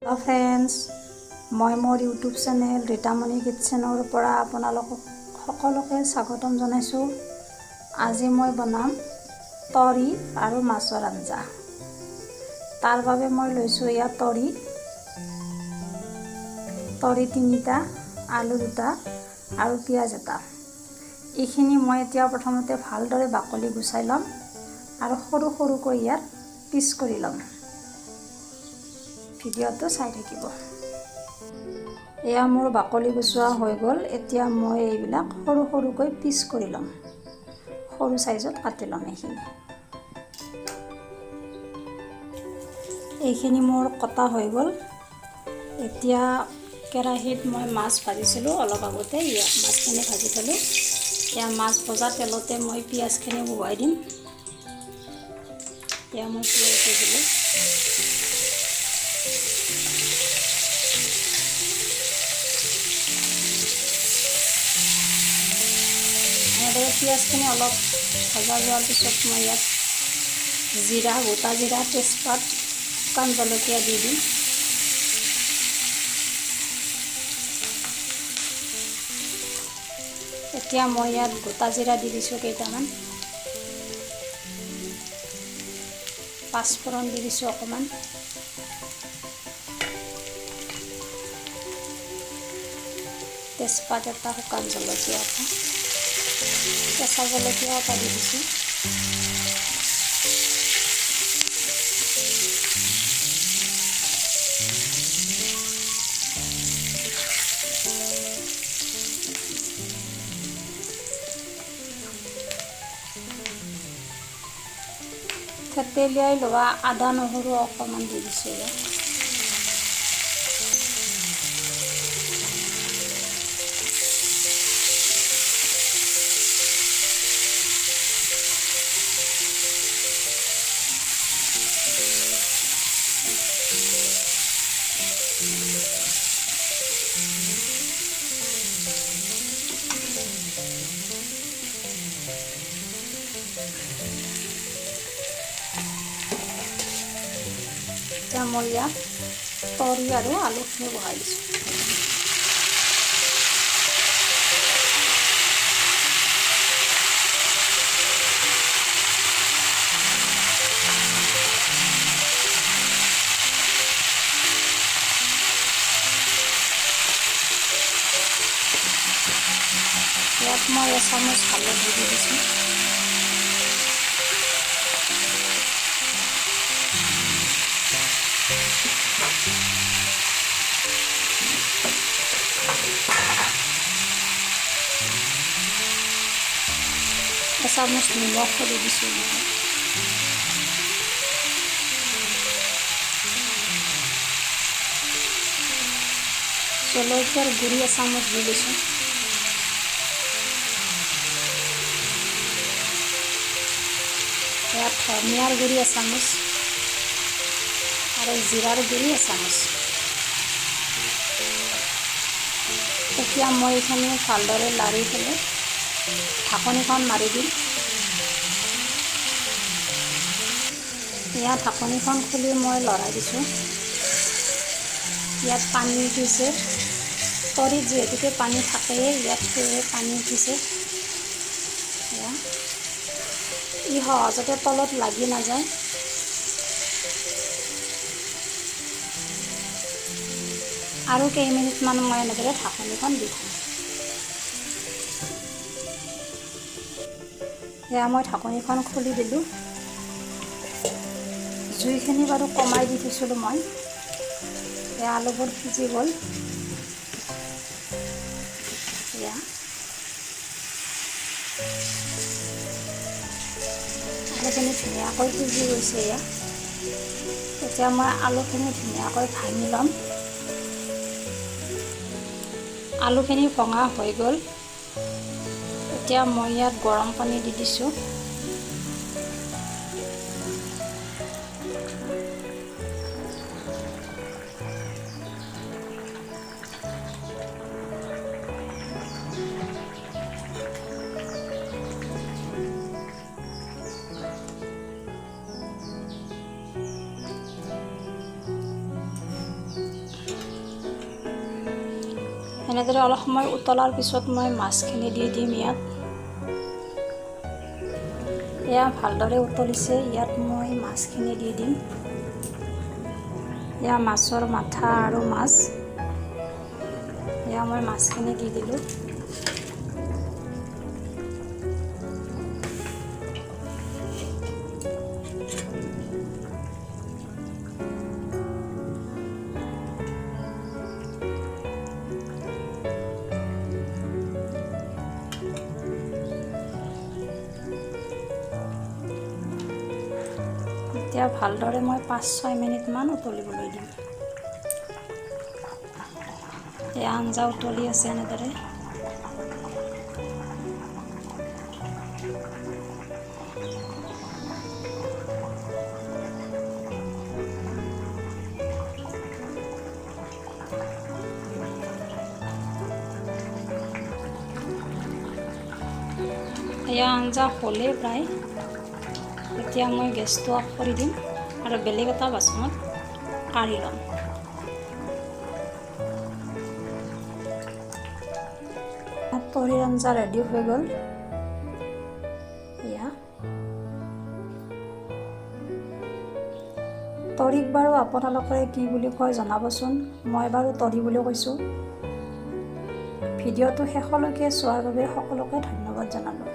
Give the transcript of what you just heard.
Hello' friends, মই মোৰ YouTube channel Ritamoni কিটচেনৰ পৰা আপোনালোকক সকলোকে স্বাগতম জনাইছোঁ। আজি মই বনাম তৰি আৰু মাছৰ আঞ্জা। তাৰ বাবে মই লৈছোঁ ইয়াত তৰি 3টা, আলু 2টা আৰু পিঁয়াজ এটা। এইখিনি মই এতিয়া প্ৰথমতে ভালদৰে বাকলি গুচাই ল'ম আৰু সৰু সৰুকৈ ইয়াত পিচ কৰি ল'ম। ভিডিঅ'টো চাই থাকিব। এয়া মোৰ বাকলি গুচোৱা হৈ গ'ল। এতিয়া মই এইবিলাক সৰু সৰুকৈ পিচ কৰি ল'ম, সৰু চাইজত কাটি ল'ম। এইখিনি মোৰ কটা হৈ গ'ল। এতিয়া কেৰাহীত মই মাছ ভাজিছিলোঁ অলপ আগতে, ইয়াত মাছখিনি ভাজি থ'লোঁ। এতিয়া মাছ ভজা তেলতে মই পিঁয়াজখিনি বহুৱাই দিম। এতিয়া মই পিঁয়াজ দি দিলোঁ। এনেদৰে পিঁয়াজখিনি অলপ ভজা যোৱাৰ পিছত মই ইয়াত জিৰা, গোটা জিৰা, তেজপাত, শুকান জলকীয়া দি দিম। এতিয়া মই ইয়াত গোটা জিৰা দি দিছোঁ কেইটামান, পাঁচফোৰণ দি দিছোঁ অকণমান, তেজপাত এটা, শুকান জলকীয়া এটা, কেঁচা জলকীয়া এটা দি দিছোঁ। থেতেলিয়াই লোৱা আদা নহৰু অকণমান দি দিছোঁ ইয়াত। এতিয়া মই ইয়াত তৰি আৰু আলুখিনি বহাই দিছোঁ। ইয়াত মই এচামুচ হালধি দি দিছোঁ। এচামুচ নিমখ দি দিছোঁ। জলকীয়াৰ গুড়ি এচামুচ দি দিছোঁ। ইয়াত ধনিয়াৰ গুড়ি এচামুচ আৰু জিৰাৰ গুড়ি এচামুচ। এতিয়া মই এইখিনি ভালদৰে লাৰি পেলাই ঢাকনিখন মাৰি দিম। ইয়াত ঢাকনিখন খুলি মই লৰাই দিছোঁ। ইয়াত পানী উঠিছে, তৰিত যিহেতুকে পানী থাকেই, ইয়াত সেয়ে পানী উঠিছে। ই সহজতে তলত লাগি নাযায়। আৰু কেইমিনিটমান মই এনেদৰে ঢাকনিখন দি থ'ম। এয়া মই ঢাকনিখন খুলি দিলোঁ। জুইখিনি বাৰু কমাই দি থৈছিলোঁ মই। এয়া আলুবোৰ সিজি গ'ল। এয়া আলুখিনি ধুনীয়াকৈ সিজি গৈছে। এয়া এতিয়া মই আলুখিনি ধুনীয়াকৈ ভাঙি ল'ম। আলুখিনি ভঙা হৈ গ'ল। এতিয়া মই ইয়াত গৰম পানী দি দিছোঁ। এনেদৰে অলপ সময় উতলাৰ পিছত মই মাছখিনি দি দিম ইয়াত। এয়া ভালদৰে উতলিছে, ইয়াত মই মাছখিনি দি দিম। এয়া মাছৰ মাথা আৰু মাছ, এয়া মই মাছখিনি দি দিলোঁ। এতিয়া ভালদৰে মই 5-6 মিনিটমান উতলিবলৈ দিম। এই আঞ্জা উতলি আছে এনেদৰে। এয়া আঞ্জা হ'লেই প্ৰায়। এতিয়া মই গেছটো অফ কৰি দিম আৰু বেলেগ এটা বাচনত কাঢ়ি ল'ম। তৰিৰ আঞ্জা ৰেডি হৈ গ'ল। এয়া তৰিক বাৰু আপোনালোকে কি বুলি কয় জনাবচোন, মই বাৰু তৰি বুলি কৈছোঁ। ভিডিঅ'টো শেষলৈকে চোৱাৰ বাবে সকলোকে ধন্যবাদ জনালোঁ।